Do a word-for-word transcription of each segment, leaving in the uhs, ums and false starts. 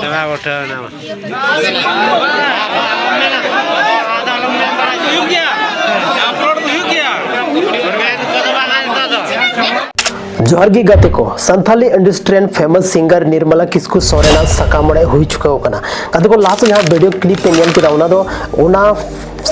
ᱪᱟᱵᱟ ᱜᱚᱴᱟ ᱮᱱᱟ᱾ ᱦᱩᱭᱩᱜ ᱜᱮᱭᱟ, ᱟᱯᱞᱳᱰ ᱦᱩᱭᱩᱜ ᱜᱮᱭᱟ᱾ ᱡᱚᱦᱟᱨ ᱜᱮ ᱜᱟᱛᱮ ᱠᱚ, ᱥᱟᱱᱛᱷᱟᱞᱤ ᱤᱱᱰᱟᱥᱴᱨᱤ ᱨᱮᱱ ᱯᱷᱮᱢᱟᱥ ᱥᱤᱝᱜᱟᱨ ᱱᱤᱨᱢᱟᱞᱟ ᱠᱤᱥᱠᱩ ᱥᱚᱨᱮᱱᱟᱜ ᱥᱟᱠᱟᱢ ᱚᱲᱮᱡ ᱦᱩᱭ ᱪᱩᱠᱟᱹᱣ ᱠᱟᱱᱟ᱾ ᱜᱟᱛᱮ ᱠᱚ, ᱞᱟᱦᱟ ᱥᱮᱫ ᱡᱟᱦᱟᱸ ᱵᱷᱤᱰᱤᱭᱳ ᱠᱞᱤᱯ ᱯᱮ ᱧᱮᱞ ᱠᱮᱫᱟ, ᱚᱱᱟ ᱫᱚ ᱚᱱᱟ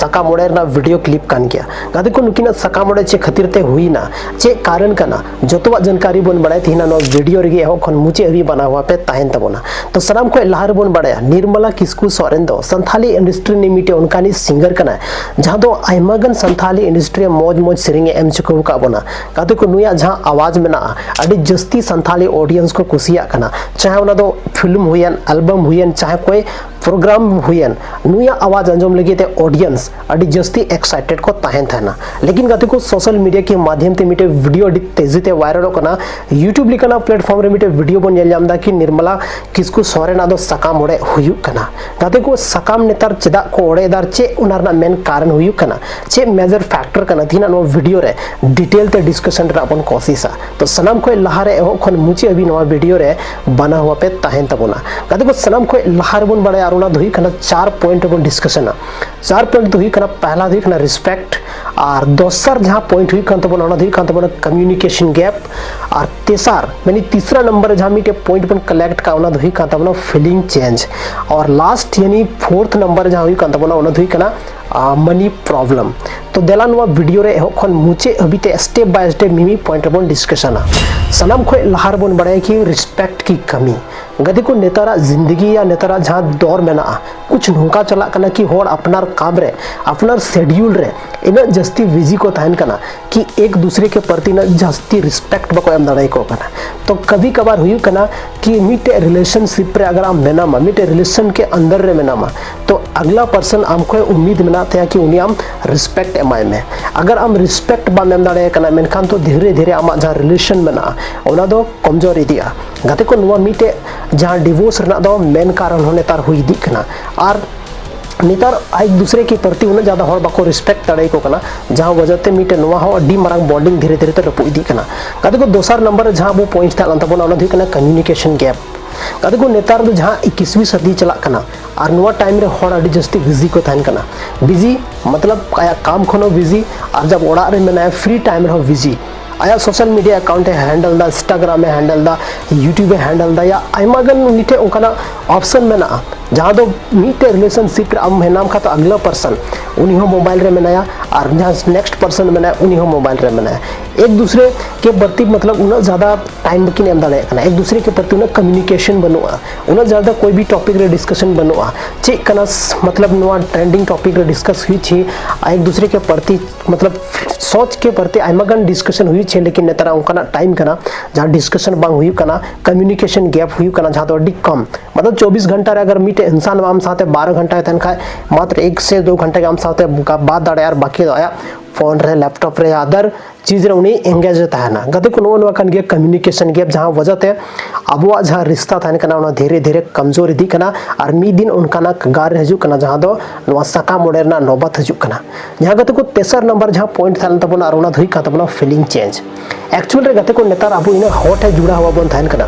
ᱥᱟᱠᱟᱢ ᱚᱲᱮᱡ ᱨᱮᱱᱟᱜ ᱵᱷᱤᱰᱤᱭᱳ ᱠᱞᱤᱯ ᱠᱟᱱ ᱜᱮᱭᱟ᱾ ᱜᱟᱛᱮ ᱠᱚ, ᱱᱩᱠᱤᱱᱟᱜ ᱥᱟᱠᱟᱢ ᱚᱲᱮᱡ ᱪᱮᱫ ᱠᱷᱟᱹᱛᱤᱨ ᱛᱮ ᱦᱩᱭᱱᱟ, ᱪᱮᱫ ᱠᱟᱨᱚᱱ ᱠᱟᱱᱟ, ᱡᱚᱛᱚᱣᱟᱜ ᱡᱟᱱᱠᱟᱨᱤ ᱵᱚᱱ ᱵᱟᱲᱟᱭᱟ ᱛᱮᱦᱮᱧ ᱱᱚᱣᱟ ᱵᱷᱤᱰᱤᱭᱳ ᱨᱮᱜᱮ᱾ ᱮᱦᱚᱵ ᱠᱷᱚᱱ ᱢᱩᱪᱟᱹᱫ ᱦᱟᱹᱵᱤᱡ ᱵᱟᱱᱟᱣ ᱟᱯᱮ ᱛᱟᱦᱮᱱ ᱛᱟᱵᱚᱱᱟ᱾ ᱛᱚ ᱥᱟᱱᱟᱢ ᱠᱷᱚᱱ ᱞᱟᱦᱟ ᱨᱮᱵᱚᱱ ᱵᱟᱲᱟᱭᱟ, ᱱᱤᱨᱢᱟᱞᱟ ᱠᱤᱥᱠᱩ ᱥᱚᱨᱮᱱ ᱫᱚ ᱥᱟᱱᱛᱷᱟᱞᱤ ᱤᱱᱰᱟᱥᱴᱨᱤ ᱨᱤᱱᱤᱡ ᱢᱤᱫᱴᱮᱱ ᱚᱱᱠᱟᱱᱤᱡ ᱥᱤᱝᱜᱟᱨ ᱠᱟᱱᱟᱭ, ᱡᱟᱦᱟᱸ ᱫᱚ ᱟᱭᱢᱟ ᱜᱟᱱ ᱥᱟᱱᱛᱷᱟᱞᱤ ᱤᱱᱰᱟᱥᱴᱨᱤ ᱨᱮ ᱢᱚᱡᱽ ᱢᱚᱡᱽ ᱥᱮᱨᱮᱧ ᱮ ᱮᱢ ᱪᱩᱠᱟᱹᱣ ᱟᱠᱟᱫ ᱵᱚᱱᱟ᱾ ᱜᱟᱛᱮ ᱠᱚ, ᱱᱩᱭᱟᱜ ᱡᱟᱦᱟᱸ ᱟᱣᱟᱡᱽ ᱢᱮᱱᱟᱜᱼᱟ, ᱟᱹᱰᱤ ᱡᱟᱹᱥᱛᱤ ᱥᱟᱱᱛᱷᱟᱞᱤ ᱚᱰᱤᱭᱮᱱᱥ ᱠᱚ ᱠᱩᱥᱤᱭᱟᱜ ᱠᱟᱱᱟ, ᱪᱟᱦᱮ ᱚᱱᱟ ᱫᱚ ᱯᱷᱤᱞᱢ ᱦᱩᱭᱮᱱ, ᱮᱞᱵᱟᱢ ᱦᱩᱭᱮᱱ, ᱪᱟᱦᱮ ᱠᱚᱭ ᱯᱨᱳᱜᱨᱟᱢ ᱦᱩᱭᱮᱱ, ᱱᱩᱭᱟᱜ ᱟᱣᱟᱡᱽ ᱟᱸᱡᱚᱢ ᱞᱟᱹᱜᱤᱫ ᱛᱮ ᱚᱰᱤᱭᱮᱱᱥ ᱟᱹᱰᱤ ᱡᱟᱹᱥᱛᱤ ᱮᱠᱥᱟᱭᱴᱮᱰ ᱠᱚ ᱛᱟᱦᱮᱱ ᱛᱟᱦᱮᱱᱟ᱾ ᱞᱮᱠᱤᱱ ᱜᱟᱛᱮ ᱠᱚ, ᱥᱳᱥᱟᱞ ᱢᱤᱰᱤᱭᱟ ᱠᱮ ᱢᱟᱫᱷᱭᱚᱢ ᱛᱮ ᱢᱤᱫᱴᱮᱡ ᱵᱷᱤᱰᱤᱭᱳ ᱟᱹᱰᱤ ᱛᱮᱡᱤ ᱛᱮ ᱵᱷᱟᱭᱨᱟᱞᱚᱜ ᱠᱟᱱᱟ, YouTube ᱞᱮᱠᱟᱱᱟᱜ ᱯᱞᱟᱴᱯᱷᱚᱨᱢ ᱨᱮ ᱢᱤᱫᱴᱮᱡ ᱵᱷᱤᱰᱤᱭᱳ ᱵᱚᱱ ᱧᱮᱞ ᱧᱟᱢ ᱮᱫᱟ ᱠᱤ ᱱᱤᱨᱢᱟᱞᱟ ᱠᱤᱥᱠᱩ ᱥᱚᱨᱮᱱᱟᱜ ᱫᱚ ᱥᱟᱠᱟᱢ ᱚᱲᱮᱡ ᱦᱩᱭᱩᱜ ᱠᱟᱱᱟ᱾ ᱜᱟᱛᱮ ᱠᱚ, ᱥᱟᱠᱟᱢ ᱱᱮᱛᱟᱨ ᱪᱮᱫᱟᱜ ᱠᱚ ᱚᱲᱮᱡ ᱮᱫᱟ ᱟᱨ ᱪᱮᱫ ᱚᱱᱟ ᱨᱮᱱᱟᱜ ᱢᱮᱱ ᱠᱟᱨᱚᱱ ᱦᱩᱭᱩᱜ ᱠᱟᱱᱟ, ᱪᱮᱫ ᱢᱮᱡᱚᱨ ᱯᱷᱮᱠᱴᱚᱨ ᱠᱟᱱᱟ, ᱛᱮᱦᱮᱧᱟᱜ ᱱᱚᱣᱟ ᱵᱷᱤᱰᱤᱭᱳ ᱨᱮ ᱰᱤᱴᱮᱞ ᱛᱮ ᱰᱤᱥᱠᱟᱥᱚᱱ ᱨᱮᱱᱟᱜ ᱵᱚᱱ ᱠᱳᱥᱤᱥᱟ᱾ ᱛᱚ ᱥᱟᱱᱟᱢ ᱠᱷᱚᱱ ᱞᱟᱦᱟ ᱨᱮ ᱮᱦᱚᱵ ᱠᱷᱚᱱ ᱢᱩᱪᱟᱹᱫ ᱦᱟᱹᱵᱤᱡ ᱱᱚᱣᱟ ᱵᱷᱤᱰᱤᱭᱳ ᱨᱮ ᱵᱟᱱᱟᱣ ᱟᱯᱮ ᱛᱟᱦᱮᱱ ᱛᱟᱵᱚᱱᱟ᱾ ᱜᱟᱛᱮ ᱠᱚ, ᱥᱟᱱᱟᱢ ᱠᱷᱚᱱ ᱞᱟᱦᱟ ᱨᱮᱵᱚᱱ ᱵᱟᱲᱟᱭᱟ ᱟᱨ ᱚᱱᱟ ᱫᱚ ᱦᱩᱭᱩᱜ ᱠᱟᱱᱟ ᱪᱟᱨ ᱯᱚᱭᱮᱱᱴ ᱨᱮᱵᱚᱱ ᱰᱤᱥᱠᱟᱥᱚᱱᱟ᱾ ᱪᱟᱨ ᱯᱚᱭᱮᱱᱴ ᱫᱚ ᱦᱩᱭᱩᱜ ᱠᱟᱱᱟ, ᱯᱟᱦᱞᱟ ᱫᱚ ᱦᱩᱭᱩᱜ ᱠᱟᱱᱟ ᱨᱮᱥᱯᱮᱠᱴ, ᱟᱨ ᱫᱚᱥᱟᱨ ᱡᱟᱦᱟᱸ ᱯᱚᱭᱮᱱᱴ ᱦᱩᱭᱩᱜ ᱠᱟᱱ ᱛᱟᱵᱚᱱᱟ, ᱚᱱᱟ ᱫᱚ ᱦᱩᱭᱩᱜ ᱠᱟᱱ ᱛᱟᱵᱚᱱᱟ ᱠᱚᱢᱤᱭᱩᱱᱤᱠᱮᱥᱚᱱ ᱜᱮᱯ, ᱟᱨ ᱛᱮᱥᱟᱨ ᱢᱟᱱᱮ ᱛᱤᱥᱨᱟ ᱱᱟᱢᱵᱟᱨ ᱨᱮ ᱡᱟᱦᱟᱸ ᱢᱤᱫᱴᱮᱡ ᱯᱚᱭᱮᱱᱴ ᱵᱚᱱ ᱠᱟᱞᱮᱠᱴ ᱠᱟᱜᱼᱟ, ᱚᱱᱟ ᱫᱚ ᱦᱩᱭᱩᱜ ᱠᱟᱱ ᱛᱟᱵᱚᱱᱟ ᱯᱷᱤᱞᱤᱝ ᱪᱮᱧᱡᱽ, ᱟᱨ ᱞᱟᱥᱴ ᱭᱟᱱᱤ ᱯᱷᱳᱨᱛᱷ ᱱᱟᱢᱵᱟᱨ ᱨᱮ ᱡᱟᱦᱟᱸ ᱦᱩᱭᱩᱜ ᱠᱟᱱ ᱛᱟᱵᱚᱱᱟ, ᱚᱱᱟ ᱫᱚ ᱦᱩᱭᱩᱜ ᱠᱟᱱᱟ ᱢᱟᱱᱤ ᱯᱨᱚᱵᱞᱮᱢ᱾ ᱛᱚ ᱫᱮᱞᱟ ᱱᱚᱣᱟ ᱵᱷᱤᱰᱤᱭᱳ ᱨᱮ ᱮᱦᱚᱵ ᱠᱷᱚᱱ ᱢᱩᱪᱟᱹᱫ ᱦᱟᱹᱵᱤᱡ ᱛᱮ ᱥᱴᱮᱯ ᱵᱟᱭ ᱥᱴᱮᱯ ᱢᱤᱢᱤᱫ ᱯᱚᱭᱮᱱᱴ ᱨᱮᱵᱚᱱ ᱰᱤᱥᱠᱟᱥᱚᱱᱟ᱾ ᱥᱟᱱᱟᱢ ᱠᱷᱚᱱ ᱞᱟᱦᱟ ᱨᱮᱵᱚᱱ ᱵᱟᱲᱟᱭᱟ ᱠᱤ ᱨᱮᱥᱯᱮᱠᱴ ᱠᱤ ᱠᱟᱹᱢᱤ᱾ ᱜᱟᱛᱮ ᱠᱚ, ᱱᱮᱛᱟᱨᱟᱜ ᱡᱤᱱᱫᱮᱜᱤ ᱭᱟ ᱱᱮᱛᱟᱨᱟᱜ ᱡᱟᱦᱟᱸ ᱫᱚᱨ ᱢᱮᱱᱟᱜᱼᱟ, ᱠᱩᱪ ᱱᱚᱝᱠᱟ ᱪᱟᱞᱟᱜ ᱠᱟᱱᱟ ᱠᱤ ᱦᱚᱲ ᱟᱯᱱᱟᱨ ᱠᱟᱢ ᱨᱮ, ᱟᱯᱱᱟᱨ ᱥᱮᱰᱤᱭᱩᱞ ᱨᱮ ᱤᱱᱟᱹᱜ ᱡᱟᱹᱥᱛᱤ ᱵᱤᱡᱤ ᱠᱚ ᱛᱟᱦᱮᱱ ᱠᱟᱱᱟ ᱠᱤ ᱮᱠ ᱫᱩᱥᱨᱮ ᱠᱮ ᱯᱨᱚᱛᱤ ᱤᱱᱟᱹᱜ ᱡᱟᱹᱥᱛᱤ ᱨᱮᱥᱯᱮᱠᱴ ᱵᱟᱠᱚ ᱮᱢ ᱫᱟᱲᱮᱭᱟᱠᱚ ᱠᱟᱱᱟ᱾ ᱛᱚ ᱠᱟᱵᱷᱤ ᱠᱟᱵᱷᱟᱨ ᱦᱩᱭᱩᱜ ᱠᱟᱱᱟ ᱠᱤ ᱢᱤᱫᱴᱮᱡ ᱨᱤᱞᱮᱥᱚᱱᱥᱤᱯ ᱨᱮ ᱟᱜᱟᱨ ᱟᱢ ᱢᱮᱱᱟᱢᱟ, ᱢᱤᱫᱴᱮᱡ ᱨᱤᱞᱮᱥᱚᱱ ᱠᱮ ᱟᱱᱫᱟᱨ ᱨᱮ ᱢᱮᱱᱟᱢᱟ, ᱛᱚ ᱟᱜᱽᱞᱟ ᱯᱟᱨᱥᱚᱱ ᱟᱢ ᱠᱷᱚᱱ ᱩᱢᱤᱫ ᱢᱮᱱᱟᱜ ᱛᱟᱭᱟ ᱠᱤ ᱩᱱᱤ ᱟᱢ ᱨᱮᱥᱯᱮᱠᱴ ᱮᱢᱟᱭ ᱢᱮ᱾ ᱟᱜᱟᱨ ᱟᱢ ᱨᱮᱥᱯᱮᱠᱴ ᱵᱟᱢ ᱮᱢ ᱫᱟᱲᱮᱭᱟᱭ ᱠᱟᱱᱟ, ᱢᱮᱱᱠᱷᱟᱱ ᱛᱚ ᱫᱷᱤᱨᱮ ᱫᱷᱤᱨᱮ ᱟᱢᱟᱜ ᱡᱟᱦᱟᱸ ᱨᱤᱞᱮᱥᱚᱱ ᱢᱮᱱᱟᱜᱼᱟ, ᱚᱱᱟ ᱫᱚ ᱠᱚᱢᱡᱳᱨ ᱤᱫᱤᱜᱼᱟ᱾ ᱜᱟᱛᱮ ᱠᱚ, ᱱᱚᱣᱟ ᱢᱤᱫᱴᱮᱡ ᱡᱟᱦᱟᱸ ᱰᱤᱵᱷᱳᱨᱥ ᱨᱮᱱᱟᱜ ᱫᱚ ᱢᱮᱱ ᱠᱟᱨᱚᱱ ᱦᱚᱸ ᱱᱮᱛᱟᱨ ᱦᱩᱭ ᱤᱫᱤᱜ ᱠᱟᱱᱟ᱾ ᱟᱨ ᱱᱮᱛᱟᱨ ᱮᱠ ᱫᱩᱥᱨᱮ ᱠᱮ ᱯᱨᱚᱛᱤ ᱩᱱᱟᱹᱜ ᱡᱟᱫᱟ ᱦᱚᱲ ᱵᱟᱠᱚ ᱨᱮᱥᱯᱮᱠᱴ ᱫᱟᱲᱮᱭᱟᱠᱚ ᱠᱟᱱᱟ, ᱡᱟᱦᱟᱸ ᱣᱟᱡᱟ ᱛᱮ ᱢᱤᱫᱴᱮᱱ ᱱᱚᱣᱟ ᱦᱚᱸ ᱟᱹᱰᱤ ᱢᱟᱨᱟᱝ ᱵᱚᱱᱰᱤᱝ ᱫᱷᱤᱨᱮ ᱫᱷᱤᱨᱮ ᱛᱮ ᱨᱟᱹᱯᱩᱫ ᱤᱫᱤᱜ ᱠᱟᱱᱟ᱾ ᱜᱟᱛᱮ ᱠᱚ, ᱫᱚᱥᱟᱨ ᱱᱟᱢᱵᱟᱨ ᱨᱮ ᱡᱟᱦᱟᱸ ᱟᱵᱚ ᱯᱚᱭᱮᱱᱴ ᱛᱟᱦᱮᱸ ᱞᱮᱱ ᱛᱟᱵᱚᱱᱟ, ᱚᱱᱟ ᱫᱚ ᱦᱩᱭᱩᱜ ᱠᱟᱱᱟ ᱠᱚᱢᱤᱭᱩᱱᱤᱠᱮᱥᱚᱱ ᱜᱮᱯ᱾ ᱜᱟᱛᱮ ᱠᱚ, ᱱᱮᱛᱟᱨ ᱫᱚ ᱡᱟᱦᱟᱸ ᱤᱠᱤᱥᱣᱤ ᱥᱟᱫᱤ ᱪᱟᱞᱟᱜ ᱠᱟᱱᱟ, ᱟᱨ ᱱᱚᱣᱟ ᱴᱟᱭᱤᱢ ᱨᱮ ᱦᱚᱲ ᱟᱹᱰᱤ ᱡᱟᱹᱥᱛᱤ ᱵᱤᱡᱤ ᱠᱚ ᱛᱟᱦᱮᱱ ᱠᱟᱱᱟ᱾ ᱵᱤᱡᱤ ᱢᱚᱛᱞᱚᱵ ᱟᱭᱟᱜ ᱠᱟᱢ ᱠᱷᱚᱱ ᱦᱚᱸ ᱵᱤᱡᱤ, ᱟᱨ ᱡᱟᱵ ᱚᱲᱟᱜ ᱨᱮ ᱢᱮᱱᱟᱭᱟ, ᱯᱷᱨᱤ ᱴᱟᱭᱤᱢ ᱨᱮᱦᱚᱸ ᱵᱤᱡᱤ᱾ ᱟᱭᱟᱜ ᱥᱳᱥᱟᱞ ᱢᱤᱰᱤᱭᱟ ᱮᱠᱟᱣᱩᱱᱴ ᱮ ᱦᱮᱱᱰᱮᱞ ᱫᱟ, ᱤᱱᱥᱴᱟᱜᱨᱟᱢ ᱮ ᱦᱮᱱᱰᱮᱞ ᱫᱟ, ᱭᱩᱴᱤᱭᱩᱵᱽ ᱮ ᱦᱮᱱᱰᱮᱞ ᱫᱟ, ᱭᱟ ᱟᱭᱢᱟ ᱜᱟᱱ ᱩᱱᱤ ᱴᱷᱮᱱ ᱚᱱᱠᱟᱱᱟᱜ ᱚᱯᱥᱚᱱ ᱢᱮᱱᱟᱜᱼᱟ, ᱡᱟᱦᱟᱸ ᱫᱚ ᱢᱤᱫᱴᱮᱡ ᱨᱤᱞᱮᱥᱚᱱᱥᱤᱯ ᱨᱮ ᱟᱢ ᱢᱮᱱᱟᱢ ᱠᱷᱟᱱ ᱛᱚ ᱟᱜᱽᱞᱟ ᱯᱟᱨᱥᱚᱱ ᱩᱱᱤ ᱦᱚᱸ ᱢᱳᱵᱟᱭᱤᱞ ᱨᱮ ᱢᱮᱱᱟᱭᱟ, ᱟᱨ ᱡᱟᱦᱟᱸ ᱱᱮᱠᱥᱴ ᱯᱟᱨᱥᱚᱱ ᱢᱮᱱᱟᱭᱟ ᱩᱱᱤ ᱦᱚᱸ ᱢᱳᱵᱟᱭᱤᱞ ᱨᱮ ᱢᱮᱱᱟᱭᱟ᱾ ᱮᱠ ᱫᱩᱥᱨᱮ ᱠᱮ ᱯᱨᱚᱛᱤ ᱢᱚᱛᱞᱚᱵ ᱩᱱᱟᱹᱜ ᱡᱟᱫᱟ ᱴᱟᱭᱤᱢ ᱵᱟᱹᱠᱤᱱ ᱮᱢ ᱫᱟᱲᱮᱭᱟᱜ ᱠᱟᱱᱟ, ᱮᱠ ᱫᱩᱥᱨᱮ ᱠᱮ ᱯᱨᱚᱛᱤ ᱩᱱᱟᱹᱜ ᱠᱚᱢᱤᱭᱩᱱᱤᱠᱮᱥᱚᱱ ᱵᱟᱹᱱᱩᱜᱼᱟ, ᱩᱱᱟᱹᱜ ᱡᱟᱫᱟ ᱠᱳᱭ ᱵᱷᱤ ᱴᱚᱯᱤᱠ ᱨᱮ ᱰᱤᱥᱠᱟᱥᱚᱱ ᱵᱟᱹᱱᱩᱜᱼᱟ᱾ ᱪᱮᱫ ᱠᱟᱱᱟ ᱢᱚᱛᱞᱚᱵ ᱱᱚᱣᱟ ᱴᱨᱮᱱᱰᱤᱝ ᱴᱚᱯᱤᱠ ᱨᱮ ᱰᱤᱥᱠᱟᱥ ᱦᱩᱭᱩᱜ ᱪᱮ, ᱮᱠ ᱫᱩᱥᱨᱮ ᱠᱮ ᱯᱨᱚᱛᱤ ᱢᱚᱛᱞᱚᱵ ᱥᱚᱪ ᱠᱮ ᱯᱨᱚᱛᱤ ᱟᱭᱢᱟ ᱜᱟᱱ ᱰᱤᱥᱠᱟᱥᱚᱱ ᱦᱩᱭᱩᱜ ᱪᱮ, ᱞᱮᱠᱤᱱ ᱱᱮᱛᱟᱨ ᱚᱱᱠᱟᱱᱟᱜ ᱴᱟᱭᱤᱢ ᱠᱟᱱᱟ ᱡᱟᱦᱟᱸ ᱰᱤᱥᱠᱟᱥᱚᱱ ᱵᱟᱝ ᱦᱩᱭᱩᱜ ᱠᱟᱱᱟ, ᱠᱚᱢᱤᱭᱩᱱᱤᱠᱮᱥᱚᱱ ᱜᱮᱯ ᱦᱩᱭᱩᱜ ᱠᱟᱱᱟ, ᱡᱟᱦᱟᱸ ᱫᱚ ᱟᱹᱰᱤ ᱠᱚᱢ᱾ ᱢᱚᱛᱞᱚᱵ ᱪᱚᱵᱵᱤᱥ ᱜᱷᱚᱱᱴᱟ ᱨᱮ ᱟᱜᱟᱨ ᱢᱤᱫᱴᱮᱡ ᱤᱱᱥᱟᱱ ᱟᱢ ᱥᱟᱶᱛᱮ ᱵᱟᱨᱚ ᱜᱷᱚᱱᱴᱟᱭ ᱛᱟᱦᱮᱱ ᱠᱷᱟᱡ, ᱢᱟᱛᱨᱚ ᱮᱠ ᱥᱮ ᱫᱩ ᱜᱷᱚᱱᱴᱟ ᱜᱮ ᱟᱢ ᱥᱟᱶᱛᱮ ᱵᱟᱛ ᱫᱟᱲᱮᱭᱟᱜᱼᱟ, ᱟᱨ ᱵᱟᱠᱤ ᱫᱚ ᱟᱭᱟᱜ ᱯᱷᱳᱱ ᱨᱮ, ᱞᱮᱯᱴᱚᱯ ᱨᱮ, ᱟᱫᱟᱨ ᱪᱤᱡᱽ ᱨᱮ ᱩᱱᱤ ᱮᱝᱜᱮᱡᱽ ᱮ ᱛᱟᱦᱮᱱᱟ᱾ ᱜᱟᱛᱮ ᱠᱚ, ᱱᱚᱜᱼᱚ ᱱᱚᱣᱟ ᱠᱟᱱ ᱜᱮᱭᱟ ᱠᱚᱢᱤᱭᱩᱱᱤᱠᱮᱥᱚᱱ ᱜᱮᱯ, ᱡᱟᱦᱟᱸ ᱣᱟᱡᱟ ᱛᱮ ᱟᱵᱚᱣᱟᱜ ᱡᱟᱦᱟᱸ ᱨᱤᱥᱛᱟ ᱛᱟᱦᱮᱱ ᱠᱟᱱᱟ, ᱚᱱᱟ ᱫᱷᱤᱨᱮ ᱫᱷᱤᱨᱮ ᱠᱚᱢᱡᱳᱨ ᱤᱫᱤᱜ ᱠᱟᱱᱟ, ᱟᱨ ᱢᱤᱫ ᱫᱤᱱ ᱚᱱᱠᱟᱱᱟᱜ ᱠᱟᱜᱟᱨ ᱨᱮ ᱦᱤᱡᱩᱜ ᱠᱟᱱᱟ, ᱡᱟᱦᱟᱸ ᱫᱚ ᱱᱚᱣᱟ ᱥᱟᱠᱟᱢ ᱚᱲᱮ ᱨᱮᱱᱟᱜ ᱱᱚᱵᱟᱛ ᱦᱤᱡᱩᱜ ᱠᱟᱱᱟ᱾ ᱡᱟᱦᱟᱸ ᱜᱟᱛᱮ ᱠᱚ, ᱛᱮᱥᱟᱨ ᱱᱟᱢᱵᱟᱨ ᱡᱟᱦᱟᱸ ᱯᱚᱭᱮᱱᱴ ᱛᱟᱦᱮᱸ ᱞᱮᱱ ᱛᱟᱵᱚᱱᱟ, ᱟᱨ ᱚᱱᱟ ᱫᱚ ᱦᱩᱭᱩᱜ ᱠᱟᱱ ᱛᱟᱵᱚᱱᱟ ᱯᱷᱤᱞᱤᱝ ᱪᱮᱧᱡᱽ᱾ ᱮᱠᱪᱩᱭᱟᱞ ᱨᱮ ᱜᱟᱛᱮ ᱠᱚ, ᱱᱮᱛᱟᱨ ᱟᱵᱚ ᱤᱱᱟᱹᱜ ᱦᱚᱲ ᱴᱷᱮᱱ ᱡᱩᱲᱟᱣ ᱦᱚᱸ ᱵᱟᱵᱚᱱ ᱛᱟᱦᱮᱱ ᱠᱟᱱᱟ,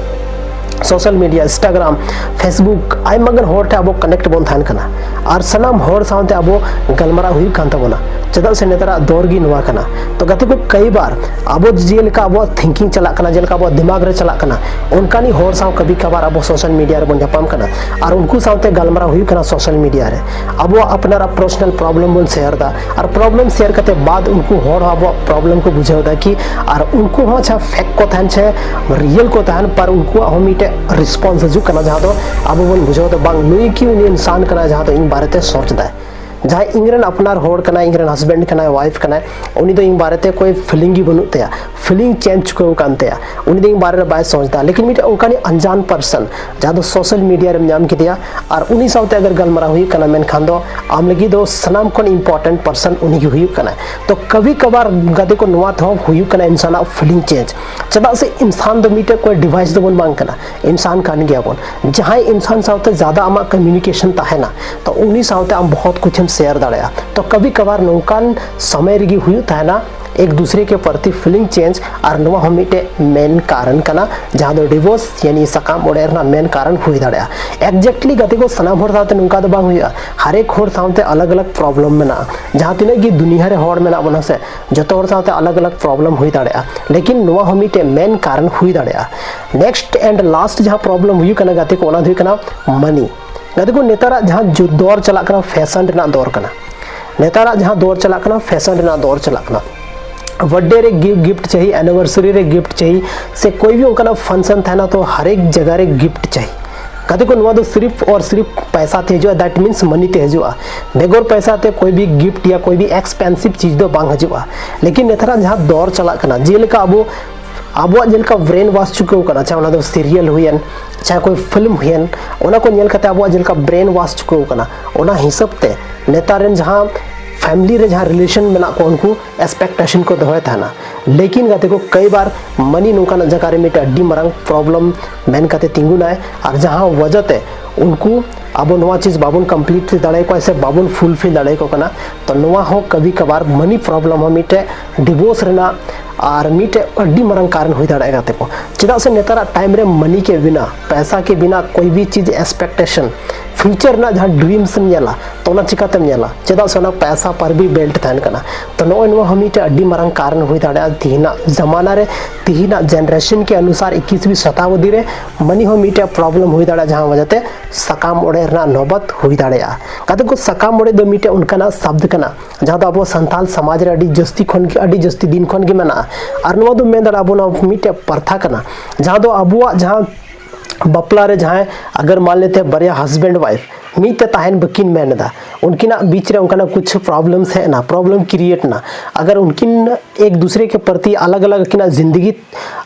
ᱥᱳᱥᱟᱞ ᱢᱤᱰᱤᱭᱟ, ᱤᱱᱥᱴᱟᱜᱨᱟᱢ, ᱯᱷᱮᱥᱵᱩᱠ, ᱟᱭᱢᱟ ᱜᱟᱱ ᱦᱚᱲ ᱴᱷᱮᱱ ᱟᱵᱚ ᱠᱟᱱᱮᱠᱴ ᱵᱚᱱ ᱛᱟᱦᱮᱱ ᱠᱟᱱᱟ, ᱟᱨ ᱥᱟᱱᱟᱢ ᱦᱚᱲ ᱥᱟᱶᱛᱮ ᱟᱵᱚ ᱜᱟᱞᱢᱟᱨᱟᱣ ᱦᱩᱭᱩᱜ ᱠᱟᱱ ᱛᱟᱵᱚᱱᱟ᱾ ᱪᱮᱫᱟᱜ ᱥᱮ ᱱᱮᱛᱟᱨᱟᱜ ᱫᱚᱨ ᱜᱮ ᱱᱚᱣᱟ ᱠᱟᱱᱟ᱾ ᱛᱚ ᱜᱟᱛᱮ ᱠᱚ, ᱠᱟᱹᱭ ᱵᱟᱨ ᱟᱵᱚ ᱡᱮᱞᱮᱠᱟ ᱟᱵᱚᱣᱟᱜ ᱛᱷᱤᱝᱠᱤᱝ ᱪᱟᱞᱟᱜ ᱠᱟᱱᱟ, ᱡᱮᱞᱮᱠᱟ ᱟᱵᱚᱣᱟᱜ ᱫᱤᱢᱟᱜᱽ ᱨᱮ ᱪᱟᱞᱟᱜ ᱠᱟᱱᱟ, ᱚᱱᱠᱟᱱᱤᱡ ᱦᱚᱲ ᱥᱟᱶ ᱠᱟᱵᱷᱤ ᱠᱟᱵᱷᱟᱨ ᱟᱵᱚ ᱥᱳᱥᱟᱞ ᱢᱤᱰᱤᱭᱟ ᱨᱮᱵᱚᱱ ᱧᱟᱯᱟᱢ ᱠᱟᱱᱟ, ᱟᱨ ᱩᱱᱠᱩ ᱥᱟᱶᱛᱮ ᱜᱟᱞᱢᱟᱨᱟᱣ ᱦᱩᱭᱩᱜ ᱠᱟᱱᱟ ᱥᱳᱥᱟᱞ ᱢᱤᱰᱤᱭᱟ ᱨᱮ᱾ ᱟᱵᱚᱣᱟᱜ ᱟᱯᱱᱟᱨᱟᱜ ᱯᱟᱨᱥᱚᱱᱟᱞ ᱯᱨᱚᱵᱞᱮᱢ ᱵᱚᱱ ᱥᱮᱭᱟᱨ ᱮᱫᱟ, ᱟᱨ ᱯᱨᱚᱵᱞᱮᱢ ᱥᱮᱭᱟᱨ ᱠᱟᱛᱮ ᱵᱟᱫ ᱩᱱᱠᱩ ᱦᱚᱲ ᱦᱚᱸ ᱟᱵᱚᱣᱟᱜ ᱯᱨᱚᱵᱞᱮᱢ ᱠᱚ ᱵᱩᱡᱷᱟᱹᱣ ᱮᱫᱟ ᱠᱤ, ᱟᱨ ᱩᱱᱠᱩ ᱦᱚᱸ ᱟᱪᱪᱷᱟ ᱯᱷᱮᱠ ᱠᱚ ᱛᱟᱦᱮᱱ ᱪᱮ ᱨᱤᱭᱮᱞ ᱠᱚ ᱛᱟᱦᱮᱱ, ᱯᱟᱨ ᱩᱱᱠᱩᱣᱟᱜ ᱦᱚᱸ ᱢᱤᱫᱴᱮᱡ ᱨᱮᱥᱯᱚᱱᱥ ᱦᱤᱡᱩᱜ ᱠᱟᱱᱟ, ᱡᱟᱦᱟᱸ ᱫᱚ ᱟᱵᱚ ᱵᱚᱱ ᱵᱩᱡᱷᱟᱹᱣ ᱮᱫᱟ ᱵᱟᱝ ᱱᱩᱭ ᱠᱤ ᱩᱱᱤ ᱤᱱᱥᱟᱱ ᱠᱟᱱᱟ ᱡᱟᱦᱟᱸ ᱫᱚ ᱤᱧ ᱵᱟᱨᱮᱛᱮ ᱥᱚᱨᱪ ᱮᱫᱟᱭ᱾ ᱡᱟᱦᱟᱸᱭ ᱤᱧ ᱨᱮᱱ ᱟᱯᱱᱟᱨ ᱦᱚᱲ ᱠᱟᱱᱟᱭ, ᱤᱧ ᱨᱮᱱ ᱦᱟᱥᱵᱮᱱᱰ ᱠᱟᱱᱟᱭ, ᱣᱟᱭᱤᱯᱷ ᱠᱟᱱᱟᱭ, ᱩᱱᱤ ᱫᱚ ᱤᱧ ᱵᱟᱨᱮᱛᱮ ᱠᱳᱭ ᱯᱷᱤᱞᱤᱝ ᱜᱮ ᱵᱟᱹᱱᱩᱜ ᱛᱟᱭᱟ, ᱯᱷᱤᱞᱤᱝ ᱪᱮᱧᱡᱽ ᱪᱩᱠᱟᱹᱣ ᱟᱠᱟᱱ ᱛᱟᱭᱟ, ᱩᱱᱤ ᱫᱚ ᱤᱧ ᱵᱟᱨᱮ ᱨᱮ ᱵᱟᱭ ᱥᱚᱪ ᱮᱫᱟ᱾ ᱞᱮᱠᱤᱱ ᱢᱤᱫᱴᱮᱱ ᱚᱱᱠᱟᱱᱤᱡ ᱟᱱᱡᱟᱱ ᱯᱟᱨᱥᱚᱱ ᱡᱟᱦᱟᱸ ᱫᱚ ᱥᱳᱥᱟᱞ ᱢᱤᱰᱤᱭᱟ ᱨᱮᱢ ᱧᱟᱢ ᱠᱮᱫᱮᱭᱟ ᱟᱨ ᱩᱱᱤ ᱥᱟᱶᱛᱮ ᱟᱜᱟᱨ ᱜᱟᱞᱢᱟᱨᱟᱣ ᱦᱩᱭᱩᱜ ᱠᱟᱱᱟ, ᱢᱮᱱᱠᱷᱟᱱ ᱫᱚ ᱟᱢ ᱞᱟᱹᱜᱤᱫ ᱫᱚ ᱥᱟᱱᱟᱢ ᱠᱷᱚᱱ ᱤᱢᱯᱚᱨᱴᱮᱱᱴ ᱯᱟᱨᱥᱚᱱ ᱩᱱᱤ ᱜᱮ ᱦᱩᱭᱩᱜ ᱠᱟᱱᱟᱭ᱾ ᱛᱚ ᱠᱟᱵᱷᱤ ᱠᱟᱵᱷᱟᱨ ᱜᱟᱛᱮ ᱠᱚ ᱱᱚᱣᱟ ᱛᱮᱦᱚᱸ ᱦᱩᱭᱩᱜ ᱠᱟᱱᱟ ᱤᱱᱥᱟᱱᱟᱜ ᱯᱷᱤᱞᱤᱝ ᱪᱮᱧᱡᱽ᱾ ᱪᱮᱫᱟᱜ ᱥᱮ ᱤᱱᱥᱟᱱ ᱫᱚ ᱢᱤᱫᱴᱮᱡ ᱠᱳᱭ ᱰᱤᱵᱷᱟᱭᱤᱥ ᱫᱚᱵᱚᱱ ᱵᱟᱝ ᱠᱟᱱᱟ, ᱤᱱᱥᱟᱱ ᱠᱟᱱ ᱜᱮᱭᱟᱵᱚᱱ᱾ ᱡᱟᱦᱟᱸᱭ ᱤᱱᱥᱟᱱ ᱥᱟᱶᱛᱮ ᱡᱟᱫᱟ ᱟᱢᱟᱜ ᱠᱚᱢᱤᱭᱩᱱᱤᱠᱮᱥᱚᱱ ᱛᱟᱦᱮᱱᱟ, ᱛᱚ ᱩᱱᱤ ᱥᱟᱶᱛᱮ ᱟᱢ ᱵᱚᱦᱚᱛ ᱠᱩᱪ ᱮᱢ ᱥᱮᱭᱟᱨ ᱫᱟᱲᱮᱭᱟᱜᱼᱟ᱾ ᱛᱚ ᱠᱟᱵᱷᱤ ᱠᱟᱵᱷᱟᱨ ᱱᱚᱝᱠᱟᱱ ᱥᱚᱢᱚᱭ ᱨᱮᱜᱮ ᱦᱩᱭᱩᱜ ᱛᱟᱦᱮᱱᱟ ᱮᱠ ᱫᱩᱥᱨᱮ ᱠᱮ ᱯᱨᱚᱛᱤ ᱯᱷᱤᱞᱤᱝ ᱪᱮᱧᱡᱽ, ᱟᱨ ᱱᱚᱣᱟ ᱦᱚᱸ ᱢᱤᱫᱴᱮᱡ ᱢᱮᱱ ᱠᱟᱨᱚᱱ ᱠᱟᱱᱟ ᱡᱟᱦᱟᱸ ᱫᱚ ᱰᱤᱵᱷᱳᱨᱥ ᱭᱟᱱᱤ ᱥᱟᱠᱟᱢ ᱚᱲᱮᱡ ᱨᱮᱱᱟᱜ ᱢᱮᱱ ᱠᱟᱨᱚᱱ ᱦᱩᱭ ᱫᱟᱲᱮᱭᱟᱜᱼᱟ᱾ ᱮᱠᱡᱮᱠᱴᱞᱤ ᱜᱟᱛᱮ ᱠᱚ, ᱥᱟᱱᱟᱢ ᱦᱚᱲ ᱥᱟᱶᱛᱮ ᱱᱚᱝᱠᱟ ᱫᱚ ᱵᱟᱝ ᱦᱩᱭᱩᱜᱼᱟ, ᱦᱟᱨᱮᱠ ᱦᱚᱲ ᱥᱟᱶᱛᱮ ᱟᱞᱟᱜᱽ ᱟᱞᱟᱜᱽ ᱯᱨᱚᱵᱞᱮᱢ ᱢᱮᱱᱟᱜᱼᱟ᱾ ᱡᱟᱦᱟᱸ ᱛᱤᱱᱟᱹᱜ ᱜᱮ ᱫᱩᱱᱤᱭᱟᱹ ᱨᱮ ᱦᱚᱲ ᱢᱮᱱᱟᱜ ᱵᱚᱱᱟ ᱥᱮ, ᱡᱚᱛᱚ ᱦᱚᱲ ᱥᱟᱶᱛᱮ ᱟᱞᱟᱜᱽ ᱟᱞᱟᱜᱽ ᱯᱨᱚᱵᱞᱮᱢ ᱦᱩᱭ ᱫᱟᱲᱮᱭᱟᱜᱼᱟ, ᱞᱮᱠᱤᱱ ᱱᱚᱣᱟ ᱦᱚᱸ ᱢᱤᱫᱴᱮᱡ ᱢᱮᱱ ᱠᱟᱨᱚᱱ ᱦᱩᱭ ᱫᱟᱲᱮᱭᱟᱜᱼᱟ᱾ ᱱᱮᱠᱥᱴ ᱮᱱᱰ ᱞᱟᱥᱴ ᱡᱟᱦᱟᱸ ᱯᱨᱚᱵᱞᱮᱢ ᱦᱩᱭᱩᱜ ᱠᱟᱱᱟ ᱜᱟᱛᱮ ᱠᱚ, ᱚᱱᱟ ᱫᱚ ᱦᱩᱭᱩᱜ ᱠᱟᱱᱟ ᱢᱟᱱᱤ᱾ ᱜᱟᱛᱮ ᱠᱚ, ᱱᱮᱛᱟᱨᱟᱜ ᱡᱟᱦᱟᱸ ᱡᱩ- ᱫᱚᱨ ᱪᱟᱞᱟᱜ ᱠᱟᱱᱟ, ᱯᱷᱮᱥᱚᱱ ᱨᱮᱱᱟᱜ ᱫᱚᱨ ᱠᱟᱱᱟ, ᱱᱮᱛᱟᱨᱟᱜ ᱡᱟᱦᱟᱸ ᱫᱚᱨ ᱪᱟᱞᱟᱜ ᱠᱟᱱᱟ, ᱯᱷᱮᱥᱚᱱ ᱨᱮᱱᱟᱜ ᱫᱚᱨ ᱪᱟᱞᱟᱜ ᱠᱟᱱᱟ᱾ ᱵᱟᱨᱛᱷᱰᱮ ᱨᱮ ᱜᱤ- ᱜᱤᱯᱷᱴ ᱪᱟᱹᱦᱤ, ᱮᱱᱤᱵᱷᱟᱨᱥᱟᱨᱤ ᱨᱮ ᱜᱤᱯᱷᱴ ᱪᱟᱹᱦᱤ, ᱥᱮ ᱠᱳᱭ ᱵᱷᱤ ᱚᱱᱠᱟᱱᱟᱜ ᱯᱷᱟᱱᱥᱚᱱ ᱛᱟᱦᱮᱱᱟ, ᱛᱚ ᱦᱟᱨᱮᱠ ᱡᱟᱭᱜᱟ ᱨᱮ ᱜᱤᱯᱷᱴ ᱪᱟᱹᱦᱤ᱾ ᱜᱟᱛᱮ ᱠᱚ, ᱱᱚᱣᱟ ᱫᱚ ᱥᱤᱨᱤᱯ ᱚᱨ ᱥᱤᱨᱤᱯ ᱯᱟᱭᱥᱟ ᱛᱮ ᱦᱤᱡᱩᱜᱼᱟ, ᱫᱮᱴ ᱢᱤᱱᱥ ᱢᱟᱱᱤ ᱛᱮ ᱦᱤᱡᱩᱜᱼᱟ᱾ ᱵᱮᱜᱚᱨ ᱯᱟᱭᱥᱟ ᱛᱮ ᱠᱳᱭ ᱵᱷᱤ ᱜᱤᱯᱷᱴ ᱭᱟ ᱠᱳᱭ ᱵᱷᱤ ᱮᱠᱥᱯᱮᱱᱥᱤᱵᱷ ᱪᱤᱡᱽ ᱫᱚ ᱵᱟᱝ ᱦᱤᱡᱩᱜᱼᱟ᱾ ᱞᱮᱠᱤᱱ ᱱᱮᱛᱟᱨᱟᱜ ᱡᱟᱦᱟᱸ ᱫᱚᱨ ᱪᱟᱞᱟᱜ ᱠᱟᱱᱟ, ᱡᱮᱞᱮᱠᱟ ᱟᱵᱚ ᱟᱵᱚᱣᱟᱜ ᱡᱮᱞᱮᱠᱟ ᱵᱨᱮᱱ ᱣᱟᱥ ᱪᱩᱠᱟᱹᱣ ᱠᱟᱱᱟ, ᱪᱟᱦᱮ ᱚᱱᱟ ᱫᱚ ᱥᱤᱨᱤᱭᱟᱞ ᱦᱩᱭᱮᱱ, ᱪᱟᱦᱮ ᱠᱳᱭ ᱯᱷᱤᱞᱢ ᱦᱩᱭᱮᱱ, ᱚᱱᱟ ᱠᱚ ᱧᱮᱞ ᱠᱟᱛᱮ ᱟᱵᱚᱣᱟᱜ ᱡᱮᱞᱮᱠᱟ ᱵᱨᱮᱱ ᱣᱟᱥ ᱪᱩᱠᱟᱹᱣ ᱠᱟᱱᱟ, ᱚᱱᱟ ᱦᱤᱥᱟᱹᱵ ᱛᱮ ᱱᱮᱛᱟᱨ ᱨᱮᱱ ᱡᱟᱦᱟᱸ ᱯᱷᱮᱢᱤᱞᱤ ᱨᱮ ᱡᱟᱦᱟᱸ ᱨᱤᱞᱮᱥᱚᱱ ᱢᱮᱱᱟᱜ ᱠᱚᱣᱟ, ᱩᱱᱠᱩ ᱮᱠᱥᱯᱮᱠᱴᱮᱥᱚᱱ ᱠᱚ ᱫᱚᱦᱚᱭ ᱛᱟᱦᱮᱱᱟ᱾ ᱞᱮᱠᱤᱱ ᱜᱟᱛᱮ ᱠᱚ, ᱠᱟᱹᱭ ᱵᱟᱨ ᱢᱟᱱᱤ ᱱᱚᱝᱠᱟᱱᱟᱜ ᱡᱟᱭᱜᱟ ᱨᱮ ᱢᱤᱫᱴᱮᱱ ᱟᱹᱰᱤ ᱢᱟᱨᱟᱝ ᱯᱨᱚᱵᱞᱮᱢ ᱢᱮᱱ ᱠᱟᱛᱮ ᱛᱤᱸᱜᱩᱱᱟᱭ, ᱟᱨ ᱡᱟᱦᱟᱸ ᱣᱟᱡᱟ ᱛᱮ ᱩᱱᱠᱩ ᱟᱵᱚ ᱱᱚᱣᱟ ᱪᱤᱡᱽ ᱵᱟᱵᱚᱱ ᱠᱚᱢᱯᱞᱤᱴ ᱫᱟᱲᱮᱭᱟᱠᱚᱣᱟ ᱥᱮ ᱵᱟᱵᱚᱱ ᱯᱷᱩᱞᱯᱷᱤᱞ ᱫᱟᱲᱮᱭᱟᱠᱚ ᱠᱟᱱᱟ᱾ ᱛᱚ ᱱᱚᱣᱟ ᱦᱚᱸ ᱠᱟᱵᱷᱤ ᱠᱟᱵᱷᱟᱨ ᱢᱟᱱᱤ ᱯᱨᱚᱵᱞᱮᱢ ᱦᱚᱸ ᱢᱤᱫᱴᱮᱡ ᱰᱤᱵᱷᱳᱨᱥ ᱨᱮᱱᱟᱜ ᱟᱨ ᱢᱤᱫᱴᱮᱡ ᱟᱹᱰᱤ ᱢᱟᱨᱟᱝ ᱠᱟᱨᱚᱱ ᱦᱩᱭ ᱫᱟᱲᱮᱭᱟᱜᱼᱟ ᱜᱟᱛᱮ ᱠᱚ᱾ ᱪᱮᱫᱟᱜ ᱥᱮ ᱱᱮᱛᱟᱨᱟᱜ ᱴᱟᱭᱤᱢ ᱨᱮ ᱢᱟᱱᱤ ᱠᱮ ᱵᱤᱱᱟ, ᱯᱟᱭᱥᱟ ᱠᱮ ᱵᱤᱱᱟ ᱠᱳᱭ ᱵᱷᱤ ᱪᱤᱡᱽ ᱮᱠᱥᱯᱮᱠᱴᱮᱥᱚᱱ, ᱯᱷᱤᱭᱩᱪᱟᱨ ᱨᱮᱱᱟᱜ ᱡᱟᱦᱟᱸ ᱰᱨᱤᱢᱥ ᱮᱢ ᱧᱮᱞᱟ, ᱛᱚ ᱚᱱᱟ ᱪᱤᱠᱟᱛᱮᱢ ᱧᱮᱞᱟ? ᱪᱮᱫᱟᱜ ᱥᱮ ᱚᱱᱟ ᱯᱟᱭᱥᱟ ᱯᱟᱨ ᱵᱷᱤ ᱵᱮᱞᱴ ᱛᱟᱦᱮᱱ ᱠᱟᱱᱟ᱾ ᱛᱚ ᱱᱚᱜᱼᱚᱭ ᱱᱚᱣᱟ ᱦᱚᱸ ᱢᱤᱫᱴᱮᱡ ᱟᱹᱰᱤ ᱢᱟᱨᱟᱝ ᱠᱟᱨᱚᱱ ᱦᱩᱭ ᱫᱟᱲᱮᱭᱟᱜᱼᱟ ᱛᱤᱦᱤᱧᱟᱜ ᱡᱟᱢᱟᱱᱟ ᱨᱮ, ᱛᱤᱦᱤᱧᱟᱜ ᱡᱮᱱᱟᱨᱮᱥᱚᱱ ᱠᱮ ᱚᱱᱩᱥᱟᱨ ᱤᱠᱤᱥ ᱣᱤ ᱥᱚᱛᱟᱵᱫᱤ ᱨᱮ ᱢᱟᱱᱤ ᱦᱚᱸ ᱢᱤᱫᱴᱮᱡ ᱯᱨᱚᱵᱞᱮᱢ ᱦᱩᱭ ᱫᱟᱲᱮᱭᱟᱜᱼᱟ, ᱡᱟᱦᱟᱸ ᱣᱟᱡᱟ ᱛᱮ ᱥᱟᱠᱟᱢ ᱚᱲᱮᱡ ᱨᱮᱱᱟᱜ ᱱᱚᱵᱚᱛ ᱦᱩᱭ ᱫᱟᱲᱮᱭᱟᱜᱼᱟ᱾ ᱜᱟᱛᱮ ᱠᱚ, ᱥᱟᱠᱟᱢ ᱚᱲᱮᱡ ᱫᱚ ᱢᱤᱫᱴᱮᱡ ᱚᱱᱠᱟᱱᱟᱜ ᱥᱟᱵᱫ ᱠᱟᱱᱟ ᱡᱟᱦᱟᱸ ᱫᱚ ᱟᱵᱚ ᱥᱟᱱᱛᱟᱞ ᱥᱚᱢᱟᱡᱽ ᱨᱮ ᱟᱹᱰᱤ ᱡᱟᱹᱥᱛᱤ ᱠᱷᱚᱱ ᱜᱮ, ᱟᱹᱰᱤ ᱡᱟᱹᱥᱛᱤ ᱫᱤᱱ ᱠᱷᱚᱱ ᱜᱮ ᱢᱮᱱᱟᱜᱼᱟ᱾ ᱟᱨ ᱱᱚᱣᱟ ᱫᱚ ᱢᱮᱱ ᱫᱟᱲᱮᱭᱟᱜᱼᱟ ᱟᱵᱚ ᱱᱚᱣᱟ ᱢᱤᱫᱴᱮᱡ ᱯᱨᱚᱛᱷᱟ ᱠᱟᱱᱟ, ᱡᱟᱦᱟᱸ ᱫᱚ ᱟᱵᱚᱣᱟᱜ ᱡᱟᱦᱟᱸ ᱵᱟᱯᱞᱟ ᱨᱮ ᱡᱟᱦᱟᱸᱭ ᱟᱜᱟᱨ ᱢᱟᱱ ᱞᱮᱛᱮ ᱵᱟᱨᱭᱟ ᱦᱟᱥᱵᱮᱱᱰ ᱣᱟᱭᱤᱯᱷ ᱢᱤᱫ ᱛᱮ ᱛᱟᱦᱮᱱ ᱵᱟᱹᱠᱤᱱ ᱢᱮᱱ ᱮᱫᱟ, ᱩᱱᱠᱤᱱᱟᱜ ᱵᱤᱪ ᱨᱮ ᱚᱱᱠᱟᱱᱟᱜ ᱠᱩᱪᱷ ᱯᱨᱚᱵᱞᱮᱢᱥ ᱦᱮᱡ ᱮᱱᱟ, ᱯᱨᱚᱵᱞᱮᱢ ᱠᱨᱤᱭᱮᱴ ᱮᱱᱟ, ᱟᱜᱟᱨ ᱩᱱᱠᱤᱱ ᱮᱠ ᱫᱩᱥᱨᱮ ᱠᱮ ᱯᱨᱚᱛᱤ ᱟᱞᱟᱜᱽ ᱟᱞᱟᱜᱽ ᱟᱹᱠᱤᱱᱟᱜ ᱡᱤᱱᱫᱮᱜᱤ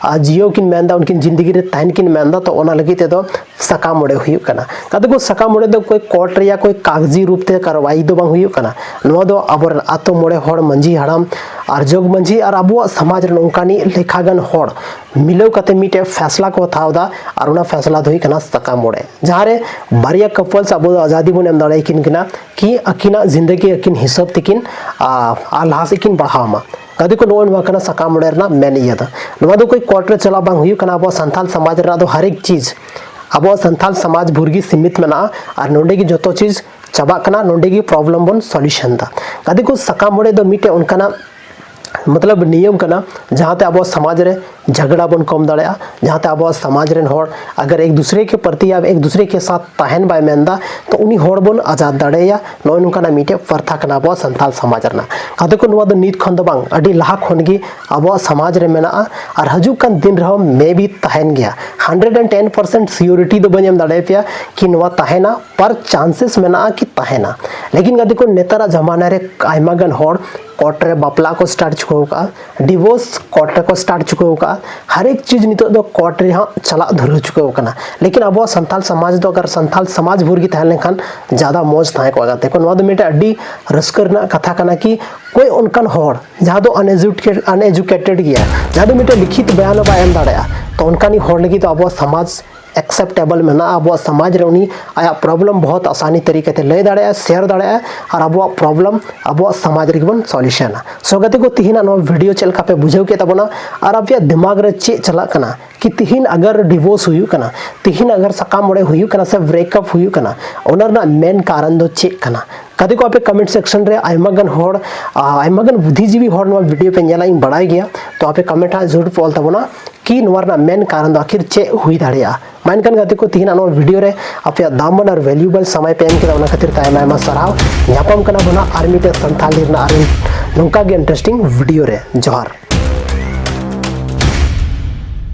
ᱟᱨ ᱡᱤᱭᱟᱹᱣ ᱠᱤᱱ ᱢᱮᱱᱫᱟ, ᱩᱱᱠᱤᱱ ᱡᱤᱱᱫᱮᱜᱤ ᱨᱮ ᱛᱟᱦᱮᱱ ᱠᱤᱱ ᱢᱮᱱᱫᱟ, ᱛᱚ ᱚᱱᱟ ᱞᱟᱹᱜᱤᱫ ᱛᱮᱫᱚ ᱥᱟᱠᱟᱢ ᱚᱲᱮᱡ ᱦᱩᱭᱩᱜ ᱠᱟᱱᱟ᱾ ᱜᱟᱛᱮ ᱠᱚ, ᱥᱟᱠᱟᱢ ᱚᱲᱮᱡ ᱫᱚ ᱠᱳᱭ ᱠᱳᱨᱴ ᱨᱮᱭᱟᱜ ᱠᱳᱭ ᱠᱟᱜᱽᱡᱤ ᱨᱩᱯ ᱛᱮ ᱠᱟᱨᱣᱟᱭ ᱫᱚ ᱵᱟᱝ ᱦᱩᱭᱩᱜ ᱠᱟᱱᱟ᱾ ᱱᱚᱣᱟ ᱫᱚ ᱟᱵᱚᱨᱮᱱ ᱟᱛᱳ ᱢᱚᱬᱮ ᱦᱚᱲ, ᱢᱟᱹᱡᱷᱤ ᱦᱟᱲᱟᱢ ᱟᱨ ᱡᱚᱜᱽ ᱢᱟᱹᱡᱷᱤ ᱟᱨ ᱟᱵᱚᱣᱟᱜ ᱥᱚᱢᱟᱡᱽ ᱨᱮᱱ ᱚᱱᱠᱟᱱᱤᱡ ᱞᱮᱠᱷᱟ ᱜᱟᱱ ᱦᱚᱲ ᱢᱤᱞᱟᱹᱣ ᱠᱟᱛᱮ ᱢᱤᱫᱴᱮᱡ ᱯᱷᱮᱥᱞᱟ ᱠᱚ ᱦᱟᱛᱟᱣ ᱮᱫᱟ, ᱟᱨ ᱚᱱᱟ ᱯᱷᱮᱥᱞᱟ ᱫᱚ ᱦᱩᱭᱩᱜ ᱠᱟᱱᱟ ᱥᱟᱠᱟᱢ ᱚᱲᱮᱡ, ᱡᱟᱦᱟᱸ ᱨᱮ ᱵᱟᱨᱭᱟ ᱠᱟᱯᱚᱞᱥ ᱟᱵᱚ ᱫᱚ ᱟᱡᱟᱫᱤ ᱵᱚᱱ ᱮᱢ ᱫᱟᱲᱮᱭᱟᱠᱤᱱ ᱠᱟᱱᱟ ᱠᱤ ᱟᱹᱠᱤᱱᱟᱜ ᱡᱤᱱᱫᱮᱜᱤ ᱟᱹᱠᱤᱱ ᱦᱤᱥᱟᱹᱵ ᱛᱮᱠᱤᱱ ᱟᱨ ᱞᱟᱦᱟ ᱥᱮᱫ ᱠᱤᱱ ᱵᱟᱲᱦᱟᱣ ᱢᱟ᱾ ᱜᱟᱛᱮ ᱠᱚ, ᱱᱚᱜᱼᱚᱭ ᱱᱚᱣᱟ ᱠᱟᱱᱟ ᱥᱟᱠᱟᱢ ᱚᱲᱮᱡ ᱨᱮᱱᱟᱜ ᱢᱮᱱ ᱤᱭᱟᱹ ᱫᱚ᱾ ᱱᱚᱣᱟ ᱫᱚ ᱠᱳᱭ ᱠᱳᱨᱴ ᱨᱮ ᱪᱟᱞᱟᱜ ᱵᱟᱝ ᱦᱩᱭᱩᱜ ᱠᱟᱱᱟ᱾ ᱟᱵᱚ ᱥᱟᱱᱛᱟᱞ ᱥᱚᱢᱟᱡᱽ ᱨᱮᱱᱟᱜ ᱫᱚ ᱦᱟᱨ ᱮᱠ ᱪᱤᱡᱽ ᱟᱵᱚ ᱥᱟᱱᱛᱟᱞ ᱥᱚᱢᱟᱡᱽ ᱵᱷᱳᱨ ᱜᱮ ᱥᱤᱢᱤᱛ ᱢᱮᱱᱟᱜᱼᱟ, ᱟᱨ ᱱᱚᱸᱰᱮ ᱜᱮ ᱡᱚᱛᱚ ᱪᱤᱡᱽ ᱪᱟᱵᱟᱜ ᱠᱟᱱᱟ, ᱱᱚᱸᱰᱮ ᱜᱮ ᱯᱨᱚᱵᱞᱮᱢ ᱵᱚᱱ ᱥᱚᱞᱩᱥᱚᱱ ᱫᱟ᱾ ᱜᱟᱛᱮ ᱠᱚ, ᱥᱟᱠᱟᱢ ᱚᱲᱮᱡ ᱫᱚ ᱢᱤᱫᱴᱮᱡ ᱚᱱᱠᱟᱱᱟᱜ ᱢᱚᱛᱞᱚᱵ ᱱᱤᱭᱚᱢ ᱠᱟᱱᱟ, ᱡᱟᱦᱟᱸᱛᱮ ᱟᱵᱚ ᱥᱚᱢᱟᱡᱽ ᱨᱮ ᱡᱷᱟᱜᱽᱲᱟ ᱵᱚᱱ ᱠᱚᱢ ᱫᱟᱲᱮᱭᱟᱜᱼᱟ, ᱡᱟᱦᱟᱸᱛᱮ ᱟᱵᱚᱣᱟᱜ ᱥᱚᱢᱟᱡᱽ ᱨᱮᱱ ᱦᱚᱲ ᱟᱜᱟᱨ ᱮᱠ ᱫᱩᱥᱨᱮ ᱠᱮ ᱯᱨᱚᱛᱤ ᱭᱟ ᱮᱠ ᱫᱩᱥᱨᱮ ᱠᱮ ᱥᱟᱛ ᱛᱟᱦᱮᱱ ᱵᱟᱭ ᱢᱮᱱᱫᱟ, ᱛᱚ ᱩᱱᱤ ᱦᱚᱲ ᱵᱚᱱ ᱟᱡᱟᱫ ᱫᱟᱲᱮᱭᱟᱭᱟ᱾ ᱱᱚᱜᱼᱚᱭ ᱱᱚᱝᱠᱟᱱᱟᱜ ᱢᱤᱫᱴᱮᱡ ᱯᱨᱚᱛᱷᱟ ᱠᱟᱱᱟ ᱟᱵᱚᱣᱟᱜ ᱥᱟᱱᱛᱟᱞ ᱥᱚᱢᱟᱡᱽ ᱨᱮᱱᱟᱜ᱾ ᱜᱟᱛᱮ ᱠᱚ, ᱱᱚᱣᱟ ᱫᱚ ᱱᱤᱛ ᱠᱷᱚᱱ ᱫᱚ ᱵᱟᱝ, ᱟᱹᱰᱤ ᱞᱟᱦᱟ ᱠᱷᱚᱱ ᱜᱮ ᱟᱵᱚᱣᱟᱜ ᱥᱚᱢᱟᱡᱽ ᱨᱮ ᱢᱮᱱᱟᱜᱼᱟ, ᱟᱨ ᱦᱤᱡᱩᱜ ᱠᱟᱱ ᱫᱤᱱ ᱨᱮᱦᱚᱸ ᱢᱮ ᱵᱤ ᱛᱟᱦᱮᱱ ᱜᱮᱭᱟ᱾ ᱦᱟᱱᱰᱨᱮᱰ ᱮᱱᱰ ᱴᱮᱱ ᱯᱟᱨᱥᱮᱱᱴ ᱥᱤᱭᱳᱨᱤᱴᱤ ᱫᱚ ᱵᱟᱹᱧ ᱮᱢ ᱫᱟᱲᱮᱭᱟᱯᱮᱭᱟ ᱠᱤ ᱱᱚᱣᱟ ᱛᱟᱦᱮᱱᱟ, ᱯᱟᱨ ᱪᱟᱱᱥᱮᱥ ᱢᱮᱱᱟᱜᱼᱟ ᱠᱤ ᱛᱟᱦᱮᱱᱟ᱾ ᱞᱮᱠᱤᱱ ᱜᱟᱛᱮ ᱠᱚ, ᱱᱮᱛᱟᱨᱟᱜ ᱡᱟᱢᱟᱱᱟ ᱨᱮ ᱟᱭᱢᱟ ᱜᱟᱱ ᱦᱚᱲ ᱠᱳᱨᱴ ᱨᱮ ᱵᱟᱯᱞᱟ ᱠᱚ ᱥᱴᱟᱨᱴ ᱪᱩᱠᱟᱹᱣ ᱠᱟᱜᱼᱟ, ᱰᱤᱵᱳᱨᱥ ᱠᱳᱨᱴ ᱨᱮᱠᱚ ᱥᱴᱟᱨᱴ ᱪᱩᱠᱟᱹᱣ ᱠᱟᱜᱼᱟ, ᱦᱟᱨ ᱮᱠ ᱪᱤᱡᱽ ᱱᱤᱛᱚᱜ ᱫᱚ ᱠᱳᱨᱴ ᱨᱮ ᱦᱟᱸᱜ ᱪᱟᱞᱟᱜ ᱫᱷᱩᱨᱟᱹᱣ ᱪᱩᱠᱟᱹᱣ ᱠᱟᱱᱟ᱾ ᱞᱮᱠᱤᱱ ᱟᱵᱚᱣᱟᱜ ᱥᱟᱱᱛᱟᱞ ᱥᱚᱢᱟᱡᱽ ᱫᱚ ᱟᱜᱟᱨ ᱥᱟᱱᱛᱟᱞ ᱥᱚᱢᱟᱡᱽ ᱵᱷᱳᱨ ᱜᱮ ᱛᱟᱦᱮᱸ ᱞᱮᱱᱠᱷᱟᱱ ᱡᱟᱫᱟ ᱢᱚᱡᱽ ᱛᱟᱦᱮᱸ ᱠᱚᱜᱼᱟ ᱜᱟᱛᱮ ᱠᱚ᱾ ᱱᱚᱣᱟ ᱫᱚ ᱢᱤᱫᱴᱮᱱ ᱟᱹᱰᱤ ᱨᱟᱹᱥᱠᱟᱹ ᱨᱮᱱᱟᱜ ᱠᱟᱛᱷᱟ ᱠᱟᱱᱟ ᱠᱤ ᱠᱚᱭ ᱚᱱᱠᱟᱱ ᱦᱚᱲ ᱡᱟᱦᱟᱸ ᱫᱚ ᱟᱱᱮᱡᱩᱠᱮᱴᱮᱰ ᱜᱮᱭᱟ, ᱡᱟᱦᱟᱸ ᱫᱚ ᱢᱤᱫᱴᱮᱱ ᱞᱤᱠᱷᱤᱛ ᱵᱚᱭᱟᱱ ᱦᱚᱸ ᱵᱟᱭ ᱮᱢ ᱫᱟᱲᱮᱭᱟᱜᱼᱟ, ᱛᱚ ᱚᱱᱠᱟᱱᱤᱡ ᱦᱚᱲ ᱞᱟᱹᱜᱤᱫ ᱫᱚ ᱟᱵᱚᱣᱟᱜ ᱥᱚᱢᱟᱡᱽ ᱮᱠᱥᱮᱯᱴᱮᱵᱚᱞ ᱢᱮᱱᱟᱜᱼᱟ᱾ ᱟᱵᱚᱣᱟᱜ ᱥᱚᱢᱟᱡᱽ ᱨᱮ ᱩᱱᱤ ᱟᱭᱟᱜ ᱯᱨᱚᱵᱞᱮᱢ ᱵᱚᱦᱩᱛ ᱟᱥᱟᱱᱤ ᱛᱟᱹᱨᱤᱠᱟ ᱛᱮ ᱞᱟᱹᱭ ᱫᱟᱲᱮᱭᱟᱜᱼᱟ, ᱥᱮᱭᱟᱨ ᱫᱟᱲᱮᱭᱟᱜᱼᱟ, ᱟᱨ ᱟᱵᱚᱣᱟᱜ ᱯᱨᱚᱵᱞᱮᱢ ᱟᱵᱚᱣᱟᱜ ᱥᱚᱢᱟᱡᱽ ᱨᱮᱜᱮ ᱵᱚᱱ ᱥᱚᱞᱩᱥᱚᱱᱟ᱾ ᱥᱳ ᱜᱟᱛᱮ ᱠᱚ, ᱛᱤᱦᱤᱧᱟᱜ ᱱᱚᱣᱟ ᱵᱷᱤᱰᱤᱭᱳ ᱪᱮᱫ ᱞᱮᱠᱟ ᱯᱮ ᱵᱩᱡᱷᱟᱹᱣ ᱠᱮᱫ ᱛᱟᱵᱚᱱᱟ ᱟᱨ ᱟᱯᱮᱭᱟᱜ ᱫᱤᱢᱟᱜᱽ ᱨᱮ ᱪᱮᱫ ᱪᱟᱞᱟᱜ ᱠᱟᱱᱟ ᱠᱤ ᱛᱤᱦᱤᱧ ᱟᱜᱟᱨ ᱰᱤᱵᱳᱨᱥ ᱦᱩᱭᱩᱜ ᱠᱟᱱᱟ, ᱛᱤᱦᱤᱧ ᱟᱜᱟᱨ ᱥᱟᱠᱟᱢ ᱚᱲᱮᱡ ᱦᱩᱭᱩᱜ ᱠᱟᱱᱟ ᱥᱮ ᱵᱨᱮᱠᱟᱯ ᱦᱩᱭᱩᱜ ᱠᱟᱱᱟ, ᱚᱱᱟ ᱨᱮᱱᱟᱜ ᱢᱮᱱ ᱠᱟᱨᱚᱱ ᱫᱚ ᱪᱮᱫ ᱠᱟᱱᱟ? ᱜᱟᱛᱮ ᱠᱚ, ᱟᱯᱮ ᱠᱚᱢᱮᱱᱴ ᱥᱮᱠᱥᱚᱱ ᱨᱮ ᱟᱭᱢᱟ ᱜᱟᱱ ᱦᱚᱲ, ᱟᱭᱢᱟ ᱜᱟᱱ ᱵᱩᱫᱽᱫᱷᱤᱡᱤᱵᱤ ᱦᱚᱲ ᱱᱚᱣᱟ ᱵᱷᱤᱰᱤᱭᱳ ᱯᱮ ᱧᱮᱞᱟ, ᱤᱧ ᱵᱟᱲᱟᱭ ᱜᱮᱭᱟ᱾ ᱛᱚ ᱟᱯᱮ ᱠᱚᱢᱮᱱᱴ ᱦᱟᱸᱜ ᱡᱳᱨ ᱯᱮ ᱚᱞ ᱛᱟᱵᱚᱱᱟ ᱠᱤ ᱱᱚᱣᱟ ᱨᱮᱱᱟᱜ ᱢᱮᱱ ᱠᱟᱨᱚᱱ ᱫᱚ ᱟᱹᱠᱷᱤᱨ ᱪᱮᱫ ᱦᱩᱭ ᱫᱟᱲᱮᱭᱟᱜᱼᱟ᱾ ᱢᱟ ᱮᱱᱠᱷᱟᱱ ᱜᱟᱛᱮ ᱠᱚ, ᱛᱤᱦᱤᱧᱟᱜ ᱱᱚᱣᱟ ᱵᱷᱤᱰᱤᱭᱳ ᱨᱮ ᱟᱯᱮᱭᱟᱜ ᱫᱟᱢᱟᱱ ᱟᱨ ᱵᱷᱮᱞᱩᱭᱮᱵᱚᱞ ᱥᱚᱢᱚᱭ ᱯᱮ ᱮᱢ ᱠᱮᱫᱟ, ᱚᱱᱟ ᱠᱷᱟᱹᱛᱤᱨ ᱛᱮ ᱟᱭᱢᱟ ᱟᱭᱢᱟ ᱥᱟᱨᱦᱟᱣ᱾ ᱧᱟᱯᱟᱢ ᱠᱟᱱᱟ ᱵᱚᱱ ᱦᱟᱸᱜ ᱟᱨ ᱢᱤᱫᱴᱮᱡ ᱥᱟᱱᱛᱟᱞᱤ ᱨᱮᱱᱟᱜ ᱟᱨ ᱱᱚᱝᱠᱟ ᱜᱮ ᱤᱱᱴᱟᱨᱮᱥᱴᱤᱝ ᱵᱷᱤᱰᱤᱭᱳ ᱨᱮ᱾ ᱡᱚᱦᱟᱨ᱾